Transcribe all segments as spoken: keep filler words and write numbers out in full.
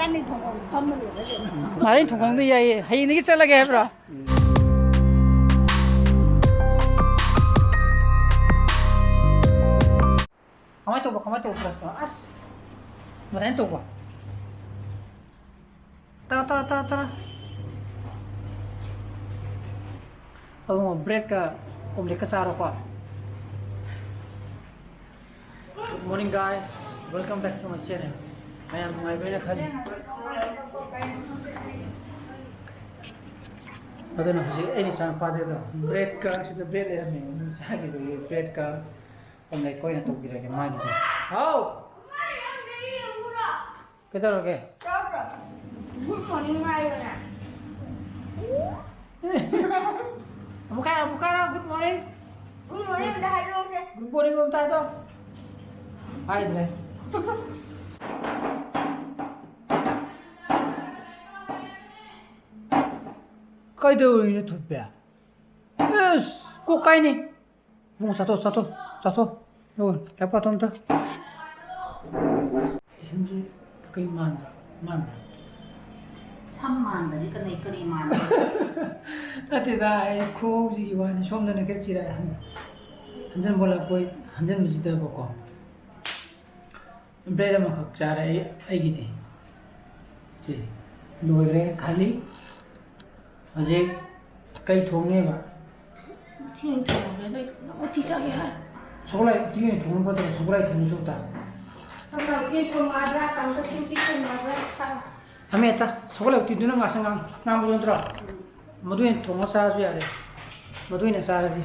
ꯆꯥꯅꯤꯡ ꯊꯣꯡꯐꯝ ꯐꯝꯃ ꯂꯣꯏꯔꯦ ꯀꯩꯅꯣ꯫ ꯃꯔꯤꯡ ꯊꯣꯡꯈꯣꯡꯗ ꯌꯥꯏꯌꯦ꯫ ꯍꯌꯦꯡꯗꯒꯤ ꯆꯠꯂꯒꯦ ꯍꯥꯏꯕ꯭ꯔꯣ? ꯀꯃꯥꯏꯅ ꯇꯧꯕ, ꯀꯃꯥꯏꯅ ꯇꯧꯕ ꯀ꯭ꯂꯥꯁꯇꯣ? ꯑꯁ, ꯑꯗꯨꯃꯥꯏꯅ ꯇꯧꯕ꯫ ꯇꯔꯥ, ꯇꯔꯥ, ꯇꯔꯥ, ꯇꯔꯥ꯫ ꯑꯕꯨꯡꯉꯣ, ꯕ꯭ꯔꯦꯗꯀ ꯑꯣꯝꯂꯦꯠꯀ ꯆꯥꯔꯣꯀꯣ꯫ Good morning, guys. Welcome back to my channel. ꯃꯌꯥꯝ ꯅꯨꯡꯉꯥꯏꯕ꯭ꯔꯥꯅ ꯈꯜꯂꯤ꯫ ꯑꯗꯨꯅ ꯍꯧꯖꯤꯛ ꯑꯩꯅ ꯏꯆꯥꯅꯨꯄꯥꯗꯨꯗꯣ ꯕ꯭ꯔꯦꯗꯀ, ꯁꯤꯗ ꯕ꯭ꯔꯦꯗ ꯂꯩꯔꯝꯃꯦ, ꯆꯥꯈꯤꯕꯒꯤ ꯕ꯭ꯔꯦꯗꯀ ꯑꯣꯝꯂꯦꯠꯀ ꯑꯣꯏꯅ ꯇꯧꯕꯤꯔꯒꯦ ꯃꯥꯒꯤꯗꯤ꯫ ꯍꯥꯎ! ꯀꯩꯗꯧꯔꯒꯦ? ꯆꯥꯕ꯭ꯔꯣ? Good morning ꯍꯥꯏꯌꯨꯅꯦ꯫ ꯑꯃꯨꯛ ꯍꯥꯏꯔꯣ, ꯑꯃꯨꯛ ꯍꯥꯏꯔꯣ, good morning꯫ Good morning ꯑꯝꯇ ꯍꯥꯏꯔꯛꯑꯣꯁꯦ꯫ Good morning ꯑꯝꯇ ꯍꯥꯏꯗꯣ꯫ ꯍꯥꯏꯗ꯭ꯔꯦ꯫ ꯀꯩꯗꯧꯔꯤꯅꯣ ꯊꯨꯠꯄꯦ? ꯑꯁ, ꯀꯣꯛ ꯀꯥꯏꯅꯤ꯫ ꯏꯕꯨꯡꯉꯣ, ꯆꯥꯊꯣꯛ, ꯆꯥꯊꯣꯛ, ꯆꯥꯊꯣꯛ꯫ ꯏꯕꯨꯡꯉꯣ, ꯂꯥꯏꯔꯤꯛ ꯄꯥꯊꯣꯛ ꯑꯝꯇ꯫ ꯏꯁꯝꯁꯦ ꯀꯩ ꯃꯥꯟꯗ꯭ꯔꯥ? ꯃꯥꯟꯕ꯭ꯔꯥ? ꯁꯝ ꯃꯥꯟꯗꯗꯤ ꯀꯅꯥ ꯀꯔꯤ ꯃꯥꯟꯕ꯭ꯔꯥ? ꯅꯠꯇꯦꯗ, ꯑꯩ ꯈꯨꯍꯧꯁꯤꯒꯤ ꯋꯥꯅꯤ꯫ ꯁꯣꯝꯗꯅ ꯈꯔ ꯆꯤꯔꯥꯏ ꯍꯟ-, ꯍꯟꯖꯟꯕ ꯂꯥꯛꯄ ꯍꯟꯖꯟꯕꯁꯤꯗꯀꯣ꯫ ꯕ꯭ꯔꯦꯗ ꯑꯃꯈꯛ ꯆꯥꯔꯦ ꯑꯩ, ꯑꯩꯒꯤꯗꯤ꯫ ꯁꯤ ꯂꯣꯏꯔꯦ, ꯈꯥꯂꯤ꯫ ꯍꯧꯖꯤꯛ ꯀꯩ ꯊꯣꯡꯅꯦꯕ? ꯎꯇꯤ ꯑꯣꯏꯅ ꯊꯣꯡꯉꯒꯦ, ꯅꯪ ꯎꯇꯤ ꯆꯥꯒꯦ ꯍꯥꯏ? ꯁꯒꯣꯜ ꯍꯋꯥꯏ ꯎꯇꯤ ꯑꯣꯏꯅ ꯊꯣꯡꯕ ꯐꯠꯇ꯭ꯔꯣ? ꯁꯒꯣꯜ ꯍꯋꯥꯏ ꯊꯣꯡꯕ ꯁꯔꯨꯛꯇ꯫ ꯁꯒꯣꯜ ꯍꯋꯥꯏ ꯎꯇꯤ ꯊꯣꯡꯕ ꯍꯥꯏꯕ꯭ꯔꯥ? ꯀꯥꯡꯇꯛꯀꯤ ꯎꯇꯤ ꯊꯣꯡꯕ ꯍꯥꯏꯕ꯭ꯔꯥ? ꯆꯥꯔꯣ꯫ ꯑꯃ ꯍꯦꯛꯇ꯫ ꯁꯒꯣꯜ ꯍꯋꯥꯏ ꯎꯇꯤꯗꯨꯅ ꯉꯥꯡꯁꯪ ꯉꯥꯡ-, ꯉꯥꯡꯕꯗꯨ ꯅꯠꯇ꯭ꯔꯣ? ꯃꯗꯨ ꯑꯣꯏꯅ ꯊꯣꯡꯉ ꯆꯥꯔꯁꯨ ꯌꯥꯔꯦ꯫ ꯃꯗꯨ ꯑꯣꯏꯅ ꯆꯥꯔꯁꯤ꯫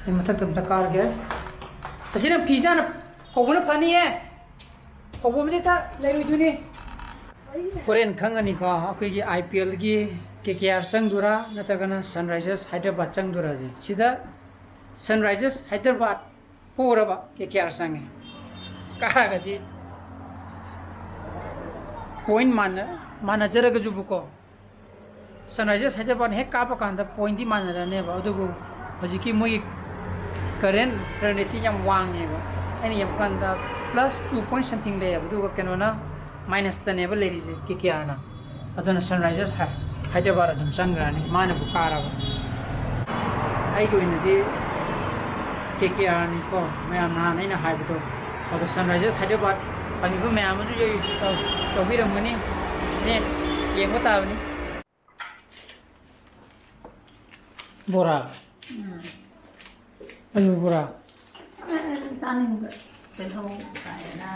ꯑꯩ ꯃꯊꯛꯇ ꯑꯝꯇ ꯀꯥꯔꯒꯦ꯫ ꯑꯁꯤꯅ ꯐꯤ ꯆꯥꯅ ꯐꯧꯕꯅ ꯐꯅꯤꯌꯦ꯫ ꯐꯧꯕꯝꯁꯦ ꯍꯦꯛꯇ ꯂꯩꯔꯣꯏꯗꯣꯏꯅꯤ꯫ ꯍꯣꯔꯦꯟ ꯈꯪꯉꯅꯤꯀꯣ, ꯑꯩꯈꯣꯏꯒꯤ IPLꯒꯤ KKR ꯆꯪꯗꯣꯏꯔꯥ ꯅꯠꯇ꯭ꯔꯒꯅ Sunrisers Hyderabad ꯆꯪꯗꯣꯏꯔꯥꯁꯦ꯫ ꯁꯤꯗ Sunrisers Hyderabad ꯄꯣꯔꯕ, KKR ꯆꯪꯉꯦ꯫ ꯀꯥꯔꯒꯗꯤ point ꯃꯥꯟꯅ-, ꯃꯥꯟꯅꯖꯔꯒꯁꯨꯕꯀꯣ, Sunrisers Hyderabadꯅ ꯍꯦꯛ ꯀꯥꯞꯄ ꯀꯥꯟꯗ pointꯗꯤ ꯃꯥꯟꯅꯔꯅꯦꯕ, ꯑꯗꯨꯕꯨ ꯍꯧꯖꯤꯛꯀꯤ ꯃꯣꯏꯒꯤ current run rateꯇꯤ ꯌꯥꯝ ꯋꯥꯡꯉꯦꯕ꯫ ꯑꯩꯅ ꯌꯦꯡꯕ ꯀꯥꯟꯗ plus two point something ꯂꯩꯌꯦꯕ, ꯑꯗꯨꯒ ꯀꯩꯅꯣꯅ, ꯃꯥꯏꯅꯁꯇꯅꯦꯕ ꯂꯩꯔꯤꯁꯦ ꯀꯦ ꯀꯦ ꯑꯥꯔꯅ꯫ ꯑꯗꯨꯅ ꯁꯟꯔꯥꯏꯖꯔꯁ ꯍꯥꯏ-, ꯍꯥꯏꯗ꯭ꯔꯕꯥꯗ ꯑꯗꯨꯝ ꯆꯪꯈ꯭ꯔꯅꯤ, ꯃꯥꯅꯕꯨ ꯀꯥꯔꯕ꯫ ꯑꯩꯒꯤ ꯑꯣꯏꯅꯗꯤ ꯀꯦ ꯀꯦ ꯑꯥꯔꯅꯤꯀꯣ, ꯃꯌꯥꯝ ꯅꯍꯥꯟ ꯑꯩꯅ ꯍꯥꯏꯕꯗꯣ꯫ ꯑꯗꯣ ꯁꯟꯔꯥꯏꯖꯔꯁ ꯍꯥꯏꯗ꯭ꯔꯕꯥꯗ ꯄꯥꯝꯕꯤꯕ ꯃꯌꯥꯝ ꯑꯃꯁꯨ ꯌꯧ-, ꯇꯧ-, ꯇꯧꯕꯤꯔꯝꯒꯅꯤ꯫ ꯍꯣꯔꯦꯟ ꯌꯦꯡꯕ ꯇꯥꯕꯅꯤ꯫ ꯕꯣꯔꯥ꯫ ꯎꯝ꯫ ꯑꯂꯨ ꯕꯣꯔꯥ꯫ ꯑꯦ, ꯆꯥꯅꯤꯡꯕ꯫ ꯇꯤꯜꯍꯧ ꯀꯥꯏꯅ꯫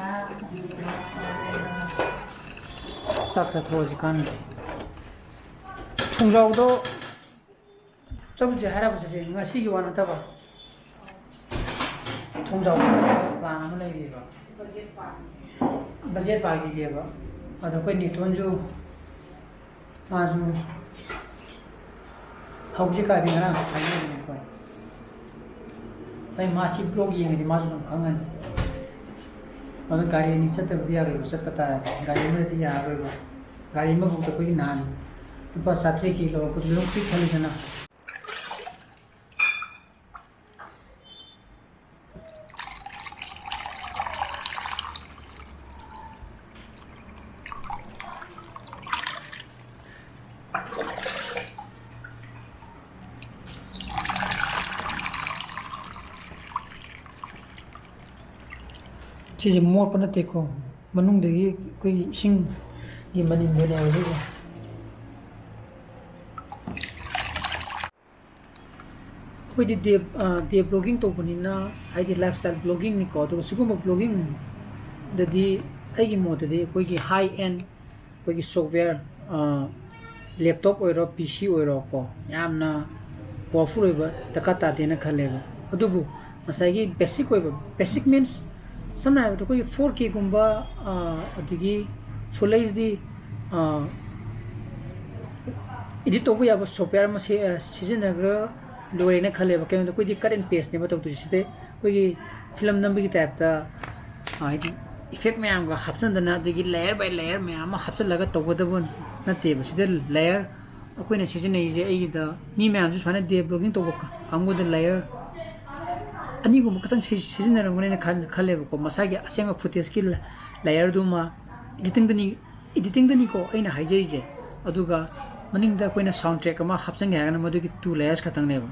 ꯆꯥꯛ ꯆꯥꯊꯣꯛꯑꯁꯤ ꯀꯥꯟꯅꯗꯦ꯫ ꯊꯣꯡꯖꯥꯎꯗꯣ ꯆꯠꯂꯨꯁꯦ ꯍꯥꯏꯔꯕ ꯆꯠꯁꯦ, ꯉꯁꯤꯒꯤ ꯋꯥ ꯅꯠꯇꯕ꯫ ꯊꯣꯡꯖꯥꯎꯗ ꯆꯠꯄ plan ꯑꯃ ꯂꯩꯔꯤꯕ꯫ ꯕꯖꯦꯠ ꯄꯥꯈꯤꯒꯦꯕ꯫ ꯑꯗꯣ ꯑꯩꯈꯣꯏ ꯅꯦꯇꯣꯟꯁꯨ ꯃꯥꯁꯨ ꯍꯧꯖꯤꯛꯀꯥꯟꯗꯤ ꯉꯔꯥꯡ ꯍꯥꯏꯅꯕꯅꯦ ꯑꯩꯈꯣꯏ꯫ ꯑꯩ ꯃꯥꯁꯤ vlog ꯌꯦꯡꯉꯗꯤ ꯃꯥꯁꯨ ꯑꯗꯨꯝ ꯈꯪꯉꯅꯤ꯫ ꯑꯗꯨ ꯒꯥꯔꯤ ꯑꯅꯤ ꯆꯠꯇꯕꯗꯤ ꯌꯥꯔꯣꯏꯕ, ꯆꯠꯄ ꯇꯥꯔꯗꯤ꯫ ꯒꯥꯔꯤ ꯑꯃꯗꯤ ꯌꯥꯔꯔꯣꯏꯕ꯫ ꯒꯥꯔꯤ ꯑꯃꯐꯥꯎꯗ ꯑꯩꯈꯣꯏꯒꯤ ꯅꯍꯥꯟ ꯂꯨꯄꯥ ꯆꯥꯇ꯭ꯔꯦꯠꯀꯤ ꯂꯧꯔꯛꯄꯗꯨ ꯑꯗꯨꯝ ꯄꯤꯛ ꯊꯜꯂꯤꯗꯅ꯫ ꯁꯤꯁꯦ ꯃꯣꯠꯄ ꯅꯠꯇꯦꯀꯣ, ꯃꯅꯨꯡꯗꯒꯤ ꯑꯩꯈꯣꯏꯒꯤ ꯏꯁꯤꯡꯒꯤ ꯃꯅꯤꯟꯗꯨꯅꯦꯕ ꯁꯤꯁꯦ꯫ ꯑꯩꯈꯣꯏꯗꯤ day, ꯑ, day vlogging ꯇꯧꯕꯅꯤꯅ, ꯍꯥꯏꯗꯤ lifestyle vloggingꯅꯤꯀꯣ꯫ ꯑꯗꯨꯒ ꯁꯤꯒꯨꯝꯕ vloggingꯗꯗꯤ ꯑꯩꯒꯤ ꯃꯣꯠꯇꯗꯤ ꯑꯩꯈꯣꯏꯒꯤ high end, ꯑꯩꯈꯣꯏꯒꯤ software, ꯑ, laptop ꯑꯣꯏꯔꯣ, ꯄꯤ ꯁꯤ ꯑꯣꯏꯔꯣ ꯀꯣ, ꯌꯥꯝꯅ powerful ꯑꯣꯏꯕ ꯗꯔꯀꯥꯔ ꯇꯥꯗꯦꯅ ꯈꯜꯂꯦꯕ꯫ ꯑꯗꯨꯕꯨ ꯉꯁꯥꯏꯒꯤ basic ꯑꯣꯏꯕ, basic means ꯁꯝꯅ ꯍꯥꯏꯔꯕꯗ ꯑꯩꯈꯣꯏꯒꯤ four Kꯒꯨꯝꯕ, ꯑ, ꯑꯗꯒꯤ Full HD, ꯑ, edit ꯇꯧꯕ ꯌꯥꯕ software ꯑꯃ ꯁꯤ-, ꯑ, ꯁꯤꯖꯤꯟꯅꯈ꯭ꯔ ꯂꯣꯏꯔꯦꯅ ꯈꯜꯂꯦꯕ꯫ ꯀꯩꯅꯣꯗ ꯑꯩꯈꯣꯏꯗꯤ cut and pasteꯅꯦꯕ ꯇꯧꯗꯣꯏꯁꯦ꯫ ꯁꯤꯗ ꯑꯩꯈꯣꯏꯒꯤ film ꯅꯝꯕꯒꯤ typeꯇ, ꯑ, ꯍꯥꯏꯗꯤ effect ꯃꯌꯥꯝꯒ ꯍꯥꯞꯆꯤꯟꯗꯅ, ꯑꯗꯒꯤ layer by layer ꯃꯌꯥꯝ ꯑꯃ ꯍꯥꯞꯆꯤꯜꯂꯒ ꯇꯧꯒꯗꯕ ꯅꯠꯇꯦꯕ꯫ ꯁꯤꯗ layer ꯑꯩꯈꯣꯏꯅ ꯁꯤꯖꯤꯟꯅꯩꯁꯦ, ꯑꯩꯒꯤꯗ ꯃꯤ ꯃꯌꯥꯝꯁꯨ ꯁꯨꯃꯥꯏꯅ day vlogging ꯇꯧꯕ ꯀꯥ-, ꯀꯥꯡꯕꯨꯗ layer ꯑꯅꯤꯒꯨꯝꯕ ꯈꯛꯇꯪ ꯁꯤ-, ꯁꯤꯖꯤꯟꯅꯔꯝꯒꯅꯦꯅ ꯈꯜ-, ꯈꯜꯂꯦꯕꯀꯣ꯫ ꯃꯁꯥꯒꯤ ꯑꯁꯦꯡꯕ footageꯀꯤ la-, layerꯗꯨꯃ, Editingꯗꯅꯤ, editingꯗꯅꯤꯀꯣ ꯑꯩꯅ ꯍꯥꯏꯖꯔꯤꯁꯦ꯫ ꯑꯗꯨꯒ ꯃꯅꯤꯡꯗ ꯑꯩꯈꯣꯏꯅ sound track ꯑꯃ ꯍꯥꯞꯆꯤꯟꯒꯦ ꯍꯥꯏꯔꯒꯅ ꯃꯗꯨꯒꯤ two layers ꯈꯛꯇꯪꯅꯦꯕ꯫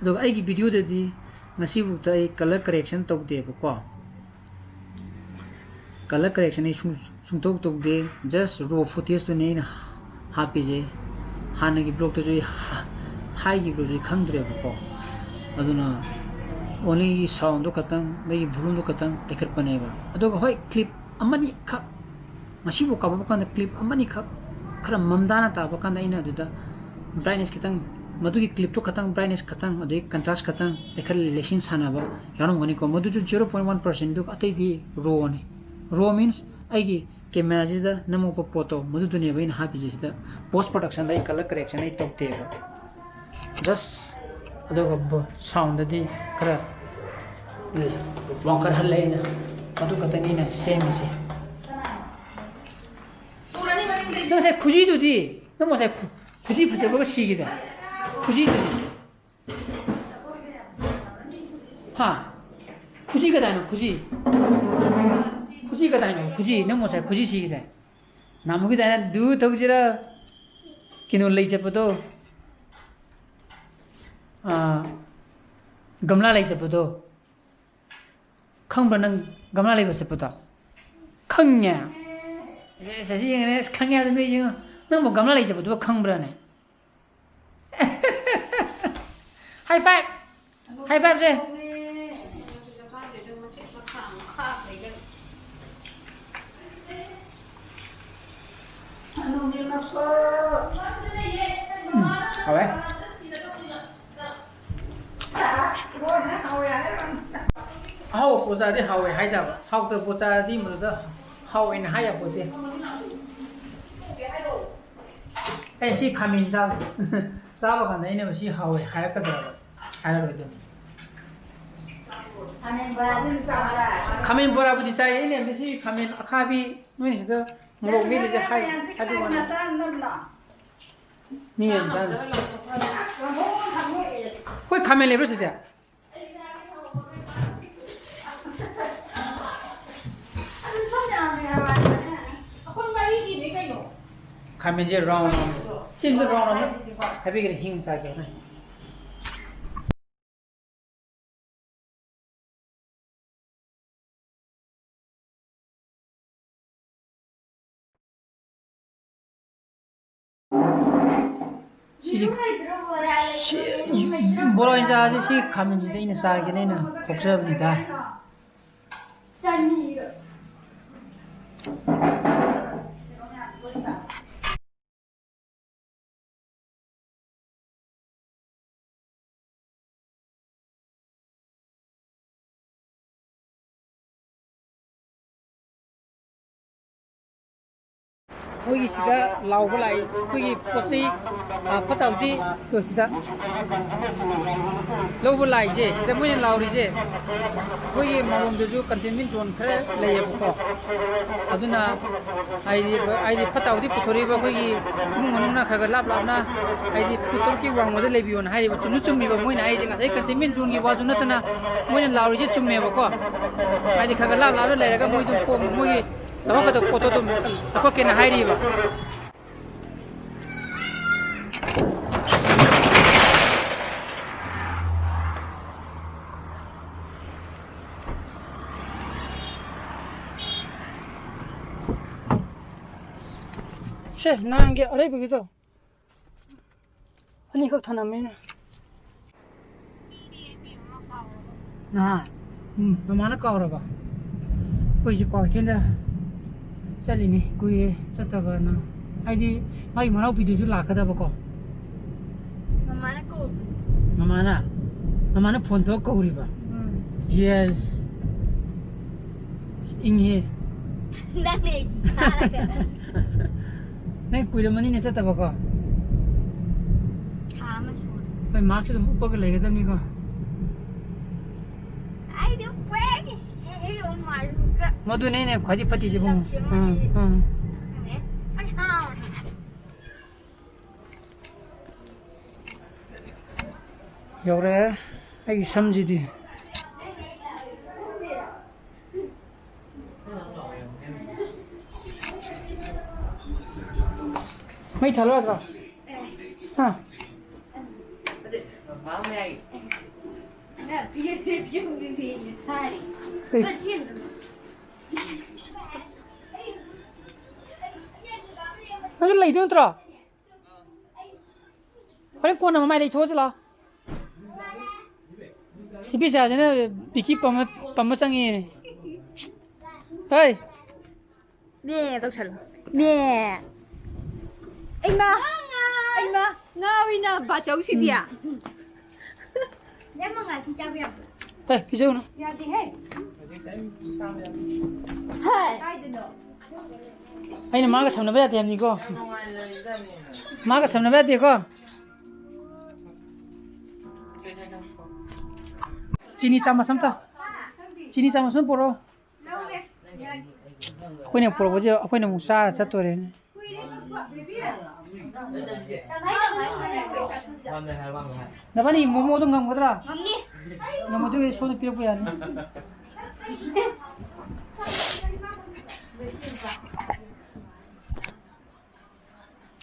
ꯑꯗꯨꯒ ꯑꯩꯒꯤ videoꯗꯗꯤ ꯉꯁꯤꯐꯥꯎꯗ ꯑꯩ color correction ꯇꯧꯗꯦꯕꯀꯣ꯫ Color correction ꯑꯩ ꯁꯨꯡ-, ꯁꯨꯡꯇꯧ ꯇꯧꯗꯦ꯫ Just raw footageꯇꯨꯅꯦ ꯑꯩꯅ ꯍꯥꯞꯄꯤꯁꯦ꯫ ꯍꯥꯟꯅꯒꯤ vlogꯇꯁꯨ ꯑꯩ ꯍꯥ-, ꯍꯥꯏꯈꯤꯕ꯭ꯔꯁꯨ ꯑꯩ ꯈꯪꯗ꯭ꯔꯦꯕꯀꯣ꯫ ꯑꯗꯨꯅ only soundꯗꯣ ꯈꯛꯇꯪ, ꯃꯩꯒꯤ volumeꯗꯣ ꯈꯛꯇꯪ ꯂꯩꯈꯠꯄꯅꯦꯕ꯫ ꯑꯗꯨꯒ ꯍꯣꯏ, clip ꯑꯃꯅꯤꯈꯛ, ꯉꯁꯤꯐꯥꯎ ꯀꯥꯞꯄꯛꯄ ꯀꯥꯟꯗ clip ꯑꯃꯅꯤꯈꯛ ꯈꯔ ꯃꯝꯗꯥꯅ ꯇꯥꯕ ꯀꯥꯟꯗ ꯑꯩꯅ ꯑꯗꯨꯗ brightness ꯈꯤꯇꯪ, ꯃꯗꯨꯒꯤ clipꯇꯣ ꯈꯛꯇꯪ brightness ꯈꯛꯇꯪ, ꯑꯗꯩ contrast ꯈꯛꯇꯪ ꯂꯩꯈꯠ ꯂꯩꯁꯤꯟ ꯁꯥꯟꯅꯕ ꯌꯥꯎꯔꯝꯒꯅꯤꯀꯣ꯫ ꯃꯗꯨꯁꯨ zero point one percent, ꯑꯗꯨꯒ ꯑꯇꯩꯗꯤ rawꯅꯤ꯫ Raw means ꯑꯩꯒꯤ cameraꯁꯤꯗ ꯅꯝꯃꯛꯄ ꯄꯣꯠꯇꯣ, ꯃꯗꯨꯗꯨꯅꯦꯕ ꯑꯩꯅ ꯍꯥꯞꯄꯤꯁꯦ ꯁꯤꯗ꯫ Post productionꯗ ꯑꯩ color correction ꯑꯩ ꯇꯧꯗꯦꯕ꯫ Just ꯑꯗꯨꯒ ꯕ-, soundꯗꯗꯤ ꯈꯔ ꯋꯥꯡꯈꯠꯍꯜꯂꯦ ꯑꯩꯅ꯫ ꯑꯗꯨ ꯈꯛꯇꯅꯤ ꯑꯩꯅ ꯁꯦꯝꯃꯤꯁꯦ꯫ ꯅꯪ ꯉꯁꯥꯏ ꯈꯨꯖꯤꯗꯨꯗꯤ, ꯅꯪ ꯉꯁꯥꯏ ꯈꯨ-, ꯈꯨꯖꯤ ꯐꯖꯕꯒ ꯁꯤꯈꯤꯗ꯫ ꯈꯨꯖꯤꯗꯨꯗꯤ꯫ ꯍꯥ? ꯈꯨꯖꯤ ꯀꯗꯥꯏꯅꯣ, ꯈꯨꯖꯤ? ꯈꯨꯖꯤ ꯀꯗꯥꯏꯅꯣ, ꯈꯨꯖꯤ? ꯅꯪ ꯉꯁꯥꯏ ꯈꯨꯖꯤ ꯁꯤꯈꯤꯗꯥꯏ? ꯅꯍꯥꯟꯃꯨꯛꯀꯤꯗꯥꯏꯅ ꯗꯨ ꯇꯧꯁꯤꯔ? ꯀꯩꯅꯣ ꯂꯩ ꯆꯠꯄꯗꯣ? ꯑꯥ, ꯒꯝꯂꯥ ꯂꯩ ꯆꯠꯄꯗꯣ? ꯈꯪꯕ꯭ꯔꯥ ꯅꯪ ꯒꯝꯂꯥ ꯂꯩꯕ ꯆꯠꯄꯗꯣ? ꯈꯪꯉꯦ? ꯑꯁ, ꯑꯁꯤ ꯌꯦꯡꯉꯅꯦ, ꯑꯁ, ꯈꯪꯉꯦ ꯍꯥꯏꯕꯗꯣ ꯅꯣꯏ ꯌꯦꯡꯉꯣ꯫ ꯅꯪꯕꯨ ꯒꯝꯂꯥ ꯂꯩ ꯆꯠꯄꯗꯨꯕꯨ ꯈꯪꯕ꯭ꯔꯥꯅꯦ? High five! High fiveꯁꯦ! ꯎꯝ, ꯍꯥꯎꯋꯦ꯫ ꯑꯍꯥꯎꯕ ꯄꯣꯠ ꯆꯥꯔꯗꯤ ꯍꯥꯎꯋꯦ ꯍꯥꯏꯗꯕ, ꯍꯥꯎꯇꯕ ꯄꯣꯠ ꯆꯥꯔꯗꯤ ꯃꯗꯨꯗ ꯍꯥꯎꯋꯦꯅ ꯍꯥꯏ ꯌꯥꯄꯣꯠꯇꯦ꯫ ꯑꯩ ꯁꯤ ꯈꯥꯃꯦꯟ ꯆꯥꯕ, ꯆꯥꯕ ꯀꯥꯟꯗ ꯑꯩꯅ ꯃꯁꯤ ꯍꯥꯎꯋꯦ ꯍꯥꯏꯔꯛꯀꯗ꯭ꯔꯕ? ꯍꯥꯏꯔꯔꯣꯏꯗꯕꯅꯤ꯫ ꯈꯥꯃꯦꯟ ꯕꯣꯔꯥꯗꯤ ꯑꯗꯨꯝ ꯆꯥꯕ꯭ꯔꯥ? ꯈꯥꯃꯦꯟ ꯕꯣꯔꯥꯕꯨꯗꯤ ꯆꯥꯏ, ꯑꯩꯅ ꯃꯁꯤ ꯈꯥꯃꯦꯟ ꯑꯈꯥꯕꯤ ꯅꯣꯏꯅ ꯁꯤꯗ ꯃꯣꯔꯣꯛ ꯃꯦꯠꯂꯤꯁꯦ ꯍꯥꯏ-, ꯍꯥꯏꯕ ꯋꯥꯅꯤ꯫ ꯃꯤ ꯌꯥꯝ ꯆꯥꯅꯤ꯫ ꯑꯩꯈꯣꯏ ꯈꯥꯃꯦꯟ ꯂꯩꯕ꯭ꯔꯥ ꯁꯤꯁꯦ? ꯑꯗꯨ ꯁꯣꯝ ꯌꯥꯝꯃꯦ ꯍꯥꯏꯕ꯫ ꯈꯥꯃꯦꯟꯁꯦ round round, ꯁꯤꯁꯨ round round ꯍꯥꯏꯕꯤꯒꯅꯤ, ꯍꯤꯡ ꯆꯥꯏꯒꯦ ꯍꯣꯔꯦꯟ꯫ ꯁꯤꯗꯤ, ꯁꯤ, ꯕꯣꯔꯥ ꯑꯣꯏꯅ ꯆꯥꯁꯦ꯫ ꯁꯤ ꯈꯥꯃꯦꯟꯁꯤꯗꯤ ꯑꯩꯅ ꯆꯥꯒꯦꯅ ꯑꯩꯅ ꯊꯣꯛꯆꯕꯅꯤꯗ꯫ ꯑꯩꯈꯣꯏꯒꯤ ꯁꯤꯗ ꯂꯥꯎꯕ ꯂꯥꯛꯏ, ꯑꯩꯈꯣꯏꯒꯤ ꯄꯣꯠ ꯆꯩ, ꯑ, ꯐꯠꯇ ꯍꯥꯎꯗꯤ ꯇꯣ ꯁꯤꯗ ꯂꯧꯕ ꯂꯥꯛꯏꯁꯦ, ꯁꯤꯗ ꯃꯣꯏꯅ ꯂꯥꯎꯔꯤꯁꯦ꯫ ꯑꯩꯈꯣꯏꯒꯤ ꯃꯥꯂꯣꯝꯗꯁꯨ containment zone ꯈꯔ ꯂꯩꯌꯦꯕꯀꯣ, ꯑꯗꯨꯅ ꯍꯥꯏꯗꯤ, ꯍꯥꯏꯗꯤ ꯐꯠꯇ ꯍꯥꯎꯗꯤ ꯄꯨꯊꯣꯔꯛꯏꯕ ꯑꯩꯈꯣꯏꯒꯤ ꯏꯃꯨꯡ ꯃꯅꯨꯡꯅ ꯈꯔ ꯈꯔ ꯂꯥꯞ ꯂꯥꯞꯅ, ꯍꯥꯏꯗꯤ foot ꯇꯔꯨꯛꯀꯤ ꯋꯥꯡꯃꯗ ꯂꯩꯕꯤꯌꯣꯅ ꯍꯥꯏꯔꯤꯕ ꯆꯨꯝꯁꯨ ꯆꯨꯝꯃꯤꯕ꯫ ꯃꯣꯏꯅ ꯍꯥꯏꯔꯤꯁꯦ ꯉꯁꯥꯏ containment zoneꯒꯤ ꯋꯥꯁꯨ ꯅꯠꯇꯅ ꯃꯣꯏꯅ ꯂꯥꯎꯔꯤꯁꯦ ꯆꯨꯝꯃꯦꯕꯀꯣ꯫ ꯍꯥꯏꯗꯤ ꯈꯔ ꯈꯔ ꯂꯥꯞ ꯂꯥꯞꯅ ꯂꯩꯔꯒ ꯃꯣꯏ ꯑꯗꯨꯝ ꯄꯣ-, ꯃꯣꯏꯒꯤ ꯂꯧꯐꯝ ꯊꯣꯛꯄ ꯄꯣꯠꯇꯣ ꯑꯗꯨꯝ ꯂꯧꯊꯣꯛꯀꯦꯅ ꯍꯥꯏꯔꯤꯕ꯫ ꯁꯦ, ꯅꯍꯥꯟꯒꯤ ꯑꯔꯩꯕꯒꯤꯗꯣ꯫ ꯑꯅꯤꯈꯛ ꯊꯅꯝꯃꯦꯅ꯫ ꯅꯍꯥꯟ? ꯎꯝ, ꯃꯃꯥꯅ ꯀꯥꯎꯔꯕ? ꯑꯩꯈꯣꯏꯁꯦ ꯀ꯭ꯋꯥꯀꯩꯊꯦꯜꯗ ꯆꯠꯂꯤꯅꯤ, ꯀꯨꯏꯔꯦ ꯆꯠꯇꯕꯅ꯫ ꯍꯥꯏꯗꯤ ꯃꯥꯒꯤ ꯃꯅꯥꯎꯄꯤꯗꯨꯁꯨ ꯂꯥꯛꯀꯗꯕꯀꯣ꯫ ꯃꯃꯥꯅ ꯀꯧꯕꯅꯤ꯫ ꯃꯃꯥꯅ? ꯃꯃꯥꯅ phone ꯇꯧꯔ ꯀꯧꯔꯤꯕ? ꯎꯝ꯫ Yes꯫ ꯑꯁ, ꯏꯪꯉꯦ꯫ ꯅꯪꯅ ꯑꯩꯗꯤ ꯊꯥꯔꯒ꯫ ꯅꯪ ꯀꯨꯏꯔꯝꯃꯅꯤꯅꯦ ꯆꯠꯇꯕꯀꯣ? ꯊꯥ ꯑꯃ ꯁꯨꯔꯦ꯫ ꯍꯣꯏ, mask ꯑꯗꯨꯝ ꯎꯞꯄꯒ ꯂꯩꯒꯗꯕꯅꯤꯀꯣ꯫ ꯑꯩꯗꯤ ꯎꯞꯄꯦ꯫ ꯑꯩ, ꯑꯩ ꯑꯃꯨꯛ ꯃꯥꯜꯂꯨꯔꯒ꯫ ꯃꯗꯨꯅꯦ ꯑꯩꯅ ꯈ꯭ꯋꯥꯏꯗꯩ ꯐꯠꯇ꯭ꯔꯤꯁꯦ ꯏꯕꯨꯡꯉꯣ꯫ ꯂꯝꯁꯦ ꯑꯥ, ꯑꯃꯗꯤ ꯑꯥ꯫ ꯈꯪꯗꯦ꯫ ꯑꯩ ꯍꯥꯎꯔꯦ꯫ ꯌꯧꯔꯦ ꯑꯩꯒꯤ ꯁꯝꯁꯤꯗꯤ꯫ ꯃꯩ ꯊꯥꯜꯂꯣ ꯌꯥꯗ꯭ꯔꯣ? ꯍꯥ? ꯀꯩ? ꯅꯪꯁꯨ ꯂꯩꯗꯣꯏ ꯅꯠꯇ꯭ꯔꯣ? ꯍꯣꯔꯦꯟ ꯀꯣꯟꯅ ꯃꯃꯥꯏ ꯂꯩꯊꯣꯛꯑꯁꯤ ꯂꯥꯛꯑꯣ꯫ ꯁꯤ ꯄꯤꯁꯥꯁꯤꯅ ꯄꯤꯀꯤ ꯄꯝꯕ, ꯄꯝꯕ ꯆꯪꯉꯦꯅꯦ꯫ ꯍꯣꯏ꯫ ꯃꯦ ꯇꯧꯁꯜꯂꯣ꯫ ꯃꯦ꯫ ꯑꯩꯃ꯫ ꯑꯩꯃ꯫ ꯉꯥꯎꯏꯅ ꯕꯥꯆꯧꯁꯤꯗꯤ꯫ ꯎꯝ꯫ ꯅꯪ ꯃꯉꯥꯜꯁꯤ ꯆꯥꯕ ꯌꯥꯕ꯭ꯔꯣ? ꯑꯦ, ꯄꯤꯖꯧꯅꯨ꯫ ꯌꯥꯗꯦꯍꯦ꯫ ꯍꯥꯏ꯫ ꯀꯥꯏꯗꯅꯣ? ꯑꯩꯅ ꯃꯥꯒ ꯁꯝꯅꯕ ꯌꯥꯗꯦ ꯍꯥꯏꯕꯅꯤꯀꯣ꯫ ꯃꯥꯒ ꯁꯝꯅꯕ ꯌꯥꯗꯦꯀꯣ꯫ ꯆꯤꯅꯤ ꯆꯥꯃꯁ ꯑꯝꯇ꯫ ꯆꯤꯅꯤ ꯆꯥꯃꯁ ꯑꯃ ꯄꯨꯔꯛꯑꯣ꯫ ꯑꯩꯈꯣꯏꯅ ꯄꯨꯔꯛꯄꯁꯦ ꯑꯩꯈꯣꯏꯅ ꯑꯃꯨꯛ ꯆꯥꯔ ꯆꯠꯇꯣꯔꯦꯅꯦ꯫ ꯅꯕꯥꯅꯤ ꯃꯣꯃꯣꯗꯣ ꯉꯝꯒꯗ꯭ꯔꯥ? ꯉꯝꯅꯤ꯫ ꯉꯝꯃꯗꯤ ꯁꯣꯝꯗ ꯄꯤꯔꯛꯄ ꯌꯥꯅꯤ꯫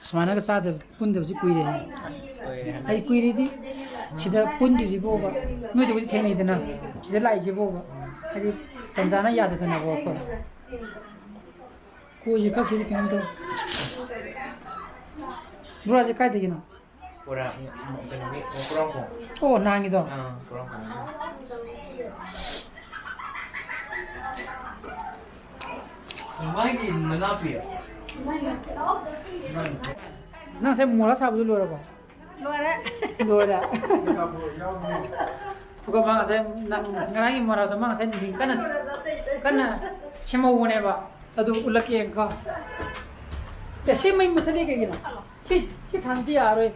ꯁꯨꯃꯥꯏꯅꯒ ꯆꯥꯗꯕ, ꯄꯨꯟꯗꯕꯁꯤ ꯀꯨꯏꯔꯦ꯫ ꯑꯩ ꯀꯨꯏꯔꯦꯗꯤ ꯁꯤꯗ ꯄꯨꯟꯗ꯭ꯔꯤꯁꯤꯕꯣꯕ꯫ ꯅꯣꯏꯗꯕꯨꯗꯤ ꯊꯦꯡꯅꯩꯗꯅ, ꯁꯤꯗ ꯂꯥꯛꯏꯁꯤꯕꯣꯕ꯫ ꯍꯥꯏꯗꯤ ꯇꯟꯖꯥꯅ ꯌꯥꯗꯗꯅꯀꯣ ꯑꯩꯈꯣꯏ꯫ ꯀꯣꯏꯁꯦ ꯀꯛꯈꯤꯗꯤ ꯀꯩꯅꯣꯝ ꯇꯧ꯫ ꯕ꯭ꯔꯣꯁꯦ ꯀꯥꯏꯗꯒꯤꯅꯣ? ꯄꯨꯔꯥ, ꯎꯝ, ꯎꯝ, ꯀꯩꯅꯣꯒꯤ, ꯎꯝ, ꯄꯨꯔꯥꯡꯈꯣꯡ꯫ ꯑꯣ, ꯅꯍꯥꯟꯒꯤꯗꯣ? ꯑꯥ, ꯄꯨꯔꯥꯡꯈꯣꯡ꯫ ꯃꯥꯒꯤ ꯃꯅꯥꯎꯄꯤ꯫ ꯅꯪ ꯉꯁꯥꯏ ꯃꯣꯔꯥ ꯁꯥꯕꯗꯨ ꯂꯣꯏꯔꯕꯣ? ꯂꯣꯏꯔꯦ꯫ ꯂꯣꯏꯔꯦ꯫ ꯑꯗꯨꯒ ꯃꯥ ꯉꯁꯥꯏ ꯅꯪ ꯉꯔꯥꯡꯒꯤ ꯃꯣꯔꯥꯗꯣ ꯃꯥ ꯉꯁꯥꯏ ꯅꯨꯡꯊꯤꯜ ꯀꯟꯅ, ꯀꯟꯅ ꯁꯦꯝꯍꯧꯕꯅꯦꯕ꯫ ꯑꯗꯨ ꯎꯠꯂꯛꯀꯦ ꯌꯦꯡꯉꯨꯀꯣ꯫ ꯑꯦ, ꯁꯤ ꯃꯩ ꯃꯨꯊꯠꯂꯤ ꯀꯩꯒꯤꯅꯣ? ꯁꯤ, ꯁꯤ ꯊꯥꯟꯕꯗꯤ ꯌꯥꯔꯣꯏ꯫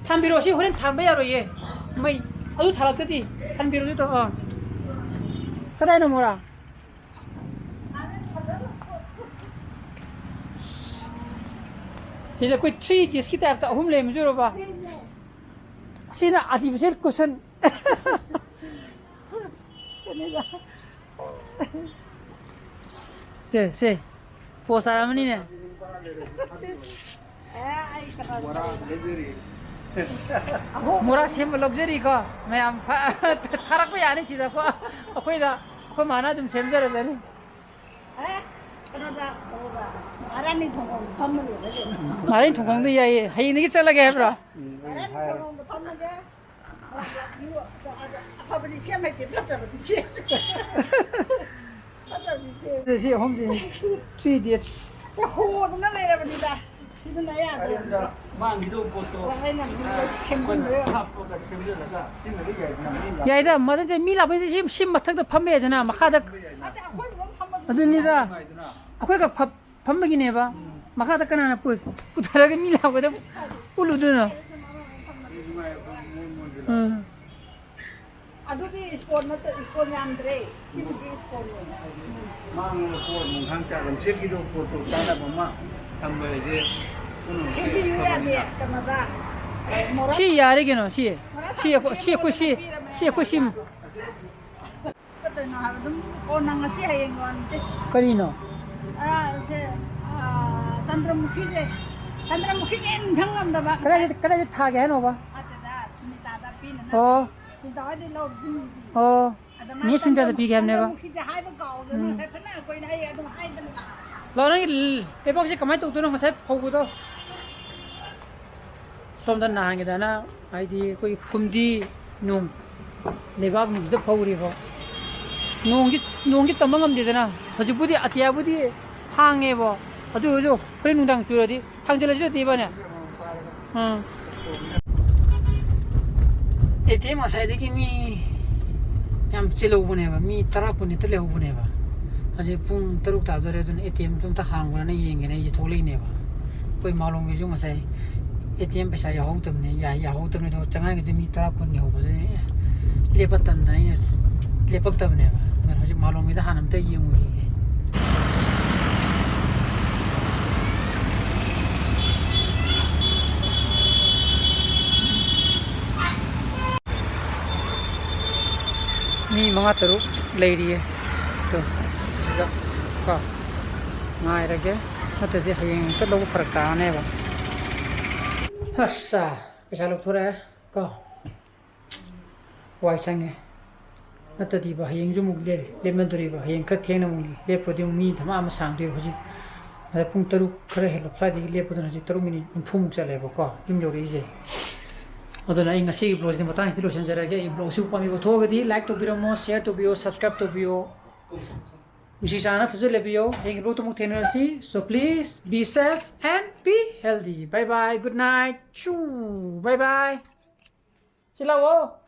ꯊꯥꯟꯕꯤꯔꯣ, ꯁꯤ ꯍꯣꯔꯦꯟ ꯊꯥꯟꯕ ꯌꯥꯔꯣꯏꯌꯦ꯫ ꯃꯩ ꯑꯗꯨ ꯊꯥꯜꯂꯛꯇꯗꯤ꯫ ꯊꯥꯟꯕꯤꯔꯣ, ꯑꯗꯨ ꯇꯧ-, ꯑꯥ꯫ ꯀꯗꯥꯏꯅꯣ ꯃꯣꯔꯥ? ꯁꯤꯗ ꯑꯩꯈꯣꯏ three idiots ꯀꯤ type ꯇ ꯑꯍꯨꯝ ꯂꯩꯔꯝꯕꯁꯦ ꯎꯔꯕ? ꯑꯁꯤꯅ artificial cushion꯫ ꯁꯦ, ꯁꯦ꯫ Pose ꯇꯥꯔꯝꯃꯅꯤꯅꯦ꯫ ꯑꯦ, ꯑꯩ ꯀꯩꯅꯣ ꯇꯧꯔꯦ꯫ ꯑꯍꯣ꯫ ꯃꯣꯔꯥ ꯁꯦꯝꯕ ꯂꯧꯖꯔꯤꯀꯣ ꯃꯌꯥꯝ꯫ ꯐ-, ꯊꯥꯔꯛꯄ ꯌꯥꯅꯤ ꯁꯤꯗꯀꯣ꯫ ꯑꯩꯈꯣꯏꯗ, ꯑꯩꯈꯣꯏ ꯃꯥꯅ ꯑꯗꯨꯝ ꯁꯦꯝꯖꯔꯖꯅꯤ꯫ ꯑꯦ, ꯀꯩꯅꯣꯗ, ꯀꯩꯅꯣꯗ, ꯃꯍꯥꯔꯥꯅꯤ ꯊꯣꯡꯐꯝꯗ ꯐꯝꯃ ꯂꯣꯏꯔꯦ ꯀꯩꯅꯣ꯫ ꯃꯍꯥꯔꯥꯅꯤ ꯊꯣꯡꯐꯝꯗ ꯌꯥꯏꯌꯦ꯫ ꯍꯌꯦꯡꯗꯒꯤ ꯆꯠꯂꯒꯦ ꯍꯥꯏꯕ꯭ꯔꯣ? ꯎꯝ, ꯑꯩ ꯃꯍꯥꯔꯥꯅꯤ ꯍꯥꯏꯔꯦ꯫ ꯊꯣꯡꯐꯝꯗ ꯐꯝꯃꯒꯦ꯫ ꯑꯐꯕꯗꯤ ꯁꯦꯝ ꯍꯩꯇꯦ, ꯐꯠꯇꯕꯗꯤ ꯁꯦꯝ꯫ ꯐꯠꯇꯕꯗꯤ ꯁꯦꯝ꯫ ꯁꯤ ꯑꯍꯨꯝꯁꯤ three idiots꯫ ꯍꯣꯗꯅ ꯂꯩꯔꯕꯅꯤꯗ꯫ ꯁꯤꯖꯤꯟꯅ ꯌꯥꯗꯦ꯫ ꯑꯗꯨꯗ ꯃꯥꯡꯈꯤꯗꯧꯕ ꯄꯣꯠꯇꯣ ꯑꯩꯅ ꯁꯦꯝꯖꯤꯟꯕ ꯌꯥꯏ꯫ ꯍꯥꯞꯄꯒ ꯁꯦꯝꯖꯤꯜꯂꯒ ꯁꯤꯖꯤꯟꯅꯕ ꯌꯥꯏꯗꯅ, ꯃꯤ ꯂꯥꯛꯄ꯫ ꯌꯥꯏꯗ, ꯃꯗꯨꯗꯤ ꯃꯤ ꯂꯥꯛꯄꯩꯗꯤ ꯁꯤ, ꯁꯤ ꯃꯊꯛꯇ ꯐꯝꯕ ꯌꯥꯏꯗꯅ, ꯃꯈꯥꯗ꯫ ꯅꯠꯇꯦ, ꯑꯩꯈꯣꯏ ꯑꯗꯨꯝ ꯐꯝꯕ ꯑꯗꯨꯅꯤꯗ꯫ ꯅꯨꯡꯉꯥꯏꯗꯅ꯫ ꯑꯩꯈꯣꯏꯈꯛ ꯐꯝ-, ꯐꯝꯕꯒꯤꯅꯦꯕ꯫ ꯎꯝ꯫ ꯃꯈꯥꯗ ꯀꯅꯥꯅ ꯄꯨ-, ꯄꯨꯊꯔꯒ ꯃꯤ ꯂꯥꯛꯄꯗ ꯎꯠꯂꯨꯗꯣꯏꯅꯣ? ꯎꯝ꯫ ꯑꯗꯨꯗꯤ ꯏꯁꯄꯣꯟ ꯅꯠꯇ-, ꯏꯁꯄꯣꯟ ꯌꯥꯝꯗ꯭ꯔꯦ꯫ ꯁꯤꯕꯨꯗꯤ ꯏꯁꯄꯣꯟꯅꯦ꯫ ꯃꯥꯡꯂꯕ ꯄꯣꯠ ꯅꯨꯡꯈꯥꯡ ꯆꯥꯛ ꯂꯝꯆꯦꯠꯀꯤꯗꯣ ꯄꯣꯠꯇꯣ ꯆꯥꯅꯕ ꯑꯃ ꯊꯝꯕ ꯍꯥꯏꯁꯦ ꯄꯨꯝꯅꯃꯛꯁꯦ ꯁꯦꯝꯕꯤꯌꯨ ꯌꯥꯗꯦ, ꯑꯐꯕꯅꯤꯅ꯫ ꯀꯩꯅꯣꯗ, ꯃꯣꯔꯥ ꯁꯤ ꯌꯥꯔꯦ ꯀꯩꯅꯣ, ꯁꯤ꯫ ꯃꯣꯔꯥ ꯁꯤ ꯑꯩꯈꯣꯏ, ꯁꯤ ꯑꯩꯈꯣꯏ, ꯁꯤ, ꯁꯦꯝꯕꯤꯌꯣꯅ ꯁꯤ ꯑꯩꯈꯣꯏ ꯁꯤꯝ-, ꯄꯤꯔꯝꯃꯦ꯫ ꯀꯩꯗꯧꯅꯣ ꯍꯥꯏꯕ ꯑꯗꯨꯝ, ꯑꯣ, ꯅꯪ ꯉꯁꯤ ꯍꯌꯦꯡ ꯂꯣꯟꯗꯦ꯫ ꯀꯔꯤꯅꯣ? ꯑꯥ, ꯁꯦ, ꯑꯥ, ꯆꯟꯗ꯭ꯔꯃꯨꯈꯤꯁꯦ, ꯆꯟꯗ꯭ꯔꯃꯨꯈꯤꯁꯦ ꯅꯤꯡꯁꯤꯡ ꯉꯝꯗꯕ꯫ ꯀꯗꯥꯏꯗ, ꯀꯗꯥꯏꯗ ꯊꯥꯒꯦ ꯍꯥꯏꯅꯣꯕ? ꯑꯗꯨꯗ ꯁꯨꯅꯤꯇꯥꯗ ꯄꯤꯅꯅꯕ꯫ ꯑꯣ꯫ ꯁꯨꯅꯤꯇꯥ ꯍꯣꯏꯗꯤ ꯂꯧꯔꯤꯁꯤꯡꯗꯨꯗꯤ꯫ ꯑꯣ꯫ ꯑꯗ ꯃꯥ ꯅꯦ ꯁꯨꯅꯤꯇꯥꯗ ꯆꯟꯗ꯭ꯔꯃꯨ-, ꯄꯤꯒꯦ ꯍꯥꯏꯕꯅꯦꯕ꯫ ꯆꯟꯗ꯭ꯔꯃꯨꯈꯤꯁꯦ ꯍꯥꯏꯕ ꯀꯥꯎꯗꯅ ꯎꯝ꯫ ꯉꯁꯥꯏ ꯐꯅ ꯀꯨꯏꯅ ꯑꯩ ꯑꯗꯨꯝ ꯍꯥꯏꯗꯅ ꯂꯥꯛꯑꯕ꯫ ꯂꯥꯛꯑꯣ, ꯅꯪꯒꯤ ꯂꯩꯕꯥꯛꯁꯦ ꯀꯃꯥꯏꯅ ꯇꯧꯗꯣꯏꯅꯣ ꯉꯁꯥꯏ ꯐꯧꯕꯗꯣ? ꯁꯣꯝꯗ ꯅꯍꯥꯟꯒꯤꯗꯅ ꯍꯥꯏꯗꯤ ꯑꯩꯈꯣꯏꯒꯤ ꯐꯨꯝꯗꯤ ꯅꯨꯡ, ꯂꯩꯕꯥꯛ ꯅꯨꯡꯁꯤꯗ ꯐꯧꯔꯤꯕ꯫ ꯅꯣꯡꯁꯤ, ꯅꯣꯡꯁꯤ ꯇꯝꯕ ꯉꯝꯗꯦꯗꯅ꯫ ꯍꯧꯖꯤꯛꯄꯨꯗꯤ ꯑꯇꯤꯌꯥꯕꯨꯗꯤ ꯍꯥꯡꯉꯦꯕ, ꯑꯗꯨ ꯑꯣꯏꯔꯁꯨ ꯍꯣꯔꯦꯟ ꯅꯨꯡꯗꯥꯡ ꯆꯨꯔꯗꯤ ꯊꯥꯡꯖꯤꯜꯂꯁꯤꯔ ꯏꯕꯥꯅꯤ꯫ ꯎꯝ꯫ ꯑꯦ ꯇꯤ ꯑꯦꯝ ꯉꯁꯥꯏꯗꯒꯤ ꯃꯤ ꯌꯥꯝ ꯆꯤꯜꯍꯧꯕꯅꯦꯕ, ꯃꯤ ꯇꯔꯥ ꯀꯨꯟ ꯍꯦꯛꯇ ꯂꯩꯍꯧꯕꯅꯦꯕ꯫ ꯍꯧꯖꯤꯛ ꯄꯨꯡ ꯇꯔꯨꯛ ꯇꯥꯗꯣꯔꯦ, ꯑꯗꯨꯅ ꯑꯦ ꯇꯤ ꯑꯦꯝꯗꯣ ꯑꯝꯇ ꯍꯥꯡꯕ꯭ꯔꯅ ꯌꯦꯡꯒꯦꯅ ꯑꯩꯁꯦ ꯊꯣꯛꯂꯛꯏꯅꯦꯕ꯫ ꯑꯩꯈꯣꯏ ꯃꯥꯂꯣꯝꯒꯤꯁꯨ ꯉꯁꯥꯏ ꯑꯦ ꯇꯤ ꯑꯦꯝ ꯄꯩꯁꯥ ꯌꯥꯎꯍꯧꯗꯕꯅꯦ, ꯌꯥ-, ꯌꯥꯍꯧꯗꯕꯅꯦ, ꯑꯗꯨꯒ ꯆꯪꯉꯛꯏꯗꯣ ꯃꯤ ꯇꯔꯥ ꯀꯨꯟ ꯌꯧꯕꯗꯨꯅꯦ꯫ ꯂꯦꯞꯄ ꯇꯟꯗꯅ ꯑꯩꯅ ꯂꯦꯞꯄꯛꯇꯕꯅꯦꯕ꯫ ꯑꯗꯨꯅ ꯍꯧꯖꯤꯛ ꯃꯥꯂꯣꯝꯒꯤꯗ ꯍꯥꯟꯅ ꯑꯝꯇ ꯌꯦꯡꯉꯨꯈꯤꯒꯦ꯫ ꯃꯤ ꯃꯉꯥ ꯇꯔꯨꯛ ꯂꯩꯔꯤꯌꯦ꯫ ꯇꯣ, ꯁꯤꯗ ꯀꯣ꯫ ꯉꯥꯏꯔꯒꯦ, ꯅꯠꯇ꯭ꯔꯗꯤ ꯍꯌꯦꯡ ꯍꯦꯛꯇ ꯂꯧꯕ ꯐꯔꯛ ꯇꯥꯔꯅꯦꯕ꯫ ꯑꯁ, ꯄꯩꯁꯥ ꯂꯧꯊꯣꯔꯛꯑꯦ ꯀꯣ꯫ ꯋꯥꯏ ꯁꯪꯉꯦ꯫ ꯅꯠꯇ꯭ꯔꯗꯤꯕ ꯍꯌꯦꯡꯁꯨ ꯑꯃꯨꯛ ꯂꯦꯞ-, ꯂꯦꯞꯅꯗꯣꯔꯤꯕ꯫ ꯍꯌꯦꯡ ꯈꯔ ꯊꯦꯡꯅ ꯑꯃꯨꯛ ꯂꯦꯞꯄꯗꯤ ꯑꯃꯨꯛ ꯃꯤ ꯙꯃꯥ ꯑꯃ ꯁꯥꯡꯗꯣꯏꯕ ꯍꯧꯖꯤꯛ꯫ ꯑꯗ ꯄꯨꯡ ꯇꯔꯨꯛ ꯈꯔ ꯍꯦꯜꯂꯛ ꯁ꯭ꯋꯥꯏꯗꯒꯤ ꯂꯦꯞꯄꯗꯨꯅ ꯍꯧꯖꯤꯛ ꯇꯔꯨꯛ ꯃꯤꯅꯤꯠ ꯅꯤꯐꯨꯃꯨꯛ ꯆꯠꯂꯦꯕꯀꯣ ꯌꯨꯝ ꯌꯧꯔꯛꯏꯁꯦ꯫ ꯑꯗꯨꯅ ꯑꯩ ꯉꯁꯤꯒꯤ vlogꯁꯤꯗꯤ ꯃꯇꯥꯡꯁꯤꯗ ꯂꯣꯏꯁꯤꯟꯖꯔꯒꯦ꯫ ꯑꯩ vlogꯁꯤꯕꯨ ꯄꯥꯝꯕꯤꯕ ꯊꯣꯛꯑꯒꯗꯤ like ꯇꯧꯕꯤꯔꯝꯃꯣ, share ꯇꯧꯕꯤꯌꯣ, subscribe ꯇꯧꯕꯤꯌꯣ꯫ ꯅꯨꯡꯁꯤ ꯆꯥꯟꯅꯅ ꯐꯖꯅ ꯂꯩꯕꯤꯌꯣ꯫ ꯍꯌꯦꯡꯒꯤ vlogꯇ ꯑꯃꯨꯛ ꯊꯦꯡꯅꯔꯁꯤ꯫ So please be safe and be healthy. Bye bye. Good night. ꯆꯨ꯫ Bye bye. ꯁꯤ ꯂꯥꯛꯑꯣ꯫